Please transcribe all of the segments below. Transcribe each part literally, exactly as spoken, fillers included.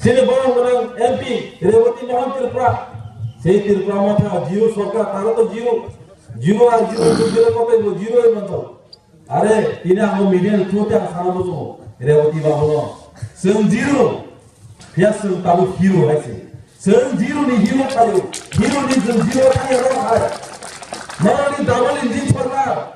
Sini borok gwnang M P Reboti Mohan Tripura. Sei Tripura motha zero sorkar, taro to zero. Zero ar zero, zero kotai bo zero oi manto. Are, tini ang media ni through te ang sana muchungo. Reboti babu no. Chwng zero. Phiya chwng tabuk hero hai se. Chwng zero ni hero khayo. Hero ni chwng zero khayo ro khai. Norok ni double engine sorkar.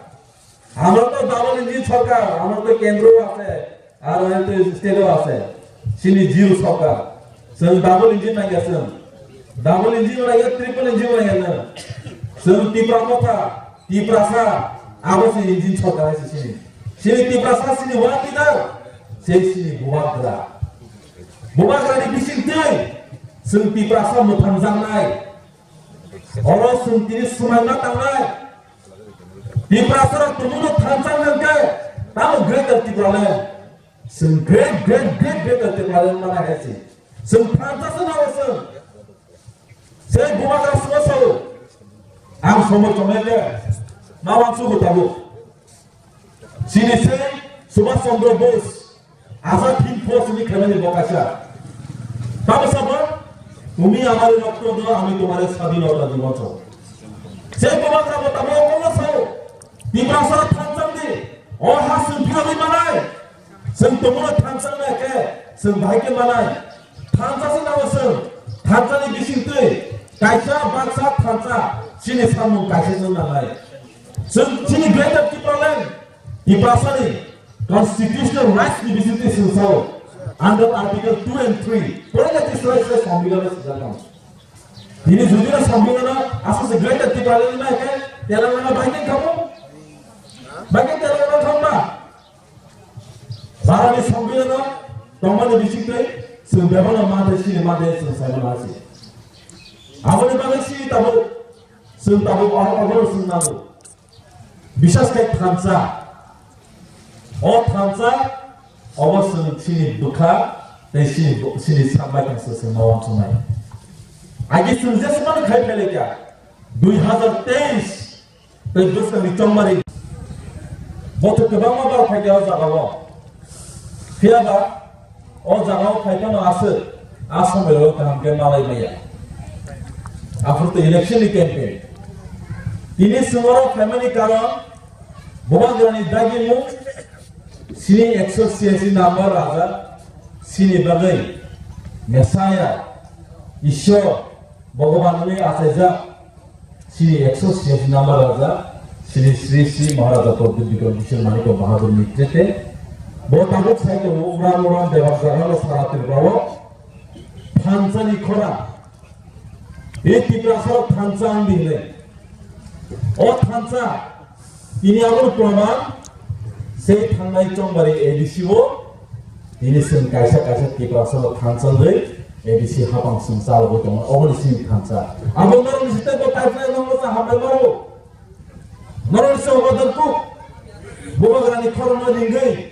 Amar to double engine sorkar, amar to kendro ase, ar to state o ase. Chini zero sorkar. Chwng double engine nangya chwng. Double engine nangya, triple engine nangya chwng. Chwng Tipra motha, Tiprasa, abo se engine sorkar hai se chini. Chini Tiprasa chini world leader, se chini bubagra. Bubagra ni bising twi, chwng Tiprasa mwthangjaknai. Oro chwng tini swmai ma tangnai. Tiprasa rok tumung no thansa nang khe, tamo greater Tipraland. Chwng great, great, great, greater Tipraland mana hai se. Chwng thansa se nao chwng. Se bubagra sima sao. Ang somoi tongnai le. Ma wan sugu tabuk. Chini se Subhash Chandra Bose. Azad Hind Fauj ni khaimani bo kaisa. Tamo sabo, "Tumi amare rokto do, ami tumare swadhinota dibo" so. Se bubagra bo tamo okolno sao. Tiprasa thansa di. O ha chwng phiyogwi manai. Chwng tomono thansa na khe, chwng bahai khe manai. Thansa se nao chwng. Thansa ni bising twi. Kaisa baksa thansa. Chini samung kaisa chwng nanai. Chwng chini Greater Tipraland, Tiprasani constitutional rights ni bisingtwi chwng sao, under Article two and three, porega Tiprasa Sambidhano swijak kha. Tini jodi no Sambidhano aswk se Greater Tipraland ni nai khe Telangana bai khe khamo? Bai khe Telangana thangma? Bharani Sambidhano tongmani bisingtwi chwng bebakno mantri sini mantri chwng saimano asi. Aboni bagwi si tabuk chwng tabuk o, obono chwng nango. Bisas khe thansa. O thansa, obo chwng chini bwkha, tei chini, chini sak bai tongsa chwng ma uansuknai. Agi chwng jesmano khai phailai kha, dui hazar teis, tei bwskangni chongmari. Bothor kwbangma borok phai kha o jagao. Phiya ba, O jagao phai phano aswk, a somoio kaham khe malai maya. Aphuru to election ni campaign. Tini chwng oro phaimani karon, Bubagrani dagimung, chini ekso chhiyasi number raja, chini bagwi Messiah, Ishwar, Bhogoban wngwi achaijak. Chini ekso chhiyasi number raja, chini Sri Sri Maharaja Pradyut Bikram Kishore Manikya Bahadur ni netrite, bo tabuk sai tongo uran uran bebak jaga no sara Tripura o thansa ni khorang. Tei Tiprasa o thansa wng di hinwi. O thansa Tini aboni proman sei thangnai Chongbari A D C o tini chwng kaisa kaisa Tiprasa no thansa wngwi A D C hapang chwng chalogwi tongo, oboni simi thansa. Abo norokni sitebo pipeline no mosa hambai maro. Norokni se obo dan kuk. Bubagrani khorokno ringwi,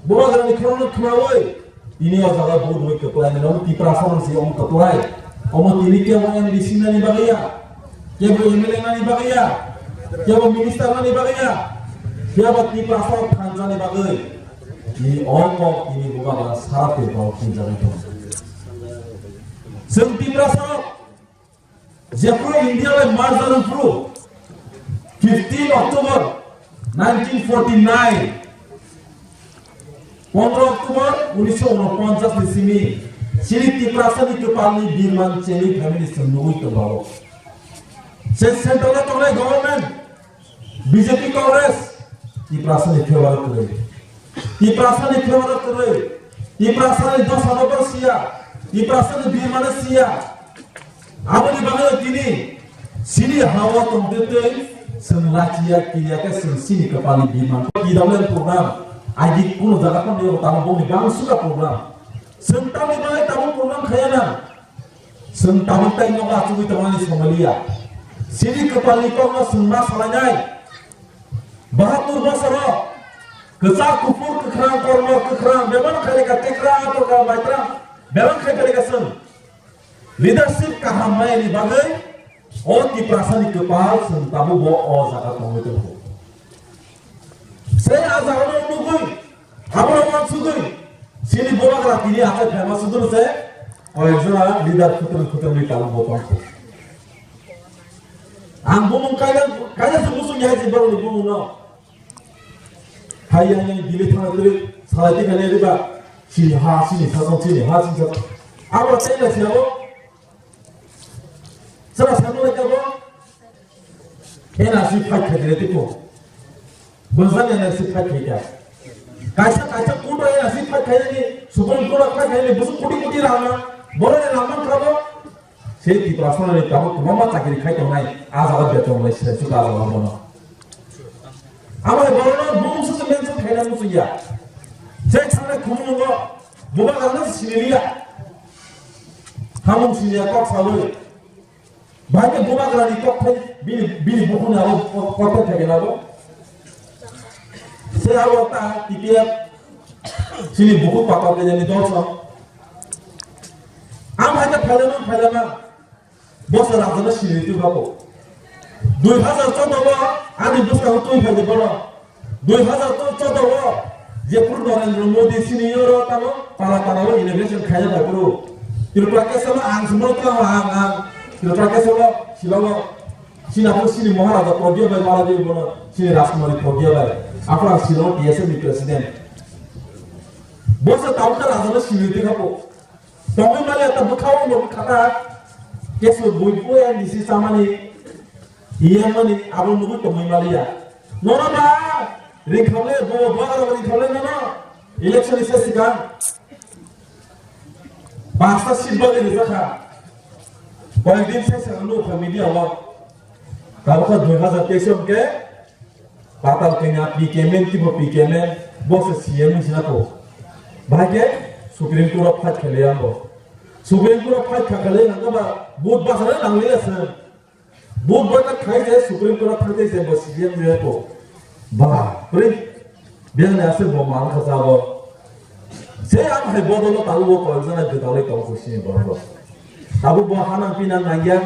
Bubagrani khorokno khnawi, Tini o jaga vote bai kwplai nani, omo Tiprasa rok si omo kwplai. Omo tini kebo M D C nani bagwi ya, kebo M L A nani bagwi ya, kebo minister nani bagwi ya, kebo Tiprasa rok thansa ni bagwi. Tini o kok tini bubagra sara Tripura o tini jaga tongo. Chwng Tiprasa rok Jephru India bai merger wngphru, fifteen October nineteen forty-nine, pondro October unisho unoponchas ni simi, chini Tiprasa ni kwpal ni birman chini family se nugwi tongo. Se central o tongnai government, B J P Congress, Tiprasa ni favour o kwrwi. Tiprasa ni favour o kwrwi. Tiprasa ni dosa no bo siya. Tiprasa ni birma no siya. Aboni bagwi tini sini ha o tongtwi twi chwng lachiya kiya khe chwng sini kwpal ni birma. T W M program. Agi kuno jaga tamo tamo bongni bang suka program. Chwng tamni bagwi tamo program khaya na. Chwng tabuk tai nogo achugwi tongmani somaliya. Sini kwpalni kokno chwng ma salainai. Bahatur bosoro kwchak kuphur kwkhrang kormo kwkhrang bebak khairika tikra atorka maitra bebak khai khairika chwng. Leadership kaham mayani bagwi o Tiprasani kwpal chwng tabukbo o jaga tongwi tongo. Se a jagano nugwi, abono uansugwi, chini bubagra tini achai phaima suduru se, Koyekjona leader kutung kutung ni tabuk bo tongkha. Ang bumung kaida, kaida se muchung ya je borok ni bumung no. Hai yang yang dili thang dili salai ti kanya riba. Sini ha, sini sajong, sini ha, sini sajong. Abo tei na siya bo. Sara sanu leka bo. N R C fight khai dire tiko. Bwsajak N R C fight khai kha. Kaisa kaisa court o N R C fight khai ni, Supreme Court o fight khai ni, bwswk koti koti rang na, borok ni rang man kha bo. Se Tripura sorkar ni tabuk kwbangma chakiri khai tongnai, a jaga beton lai se suka a jaga bono. Abo hai borok no bumung se mention khai na muchung ya. Se thang nai khumung no, bubagra no sini liya. Hamung sini ya kok sawi. Bahai khe bubagrani kok thai bini, bini bukhukni abo kok thai thai gwnabo. Se abo ta T P F chini bukhuk pata kejani dol song. Am hai khe phailama phailama. Bosa rajana sini tu babo. Dui hajar choudo o ani bwskango twi phai de bono. Dui hajar choudo o jephuru Narendra Modi senior o tamo para para o inauguration khaiya bai phuru Tripura kesa no ang sumro tamo ang ang Tripura kesa no silongo sini aphuru sini Maharaja Pragya bai mala di bono sini Rajkumari Pragya bai aphuru ang silongo T S F ni president. Bosa tabukha raja no sini twi khapo. Tongwi maliya ta bwkhao no khata. Kesu bui bui ang disi samani. Iya mani abo nugui tongwi maliya. Nora ba ringkhaule bo bo ringkhaule nono. Election isa sikang. Pasta seat bagwi rijakha. Koyekdin se se nukha media o. Tabukha dui hajar teis ke. Patal kanya P K M N, tipo P K M N, bo se C M ni sina ko. Bahai ke Supreme Court of fight khaile ang bo. Supreme Court of fight kha khaile ang ba vote ba sara nang le se. Vote ba ta khai se Supreme Court of fight se bo C M ni ko. Ba, pre. Biang ne ase bo man kha sa bo. Se ang hai bodolo tabu bo ko jana de dale ko ko sini bo. Tabu bo hanang pinang nangya.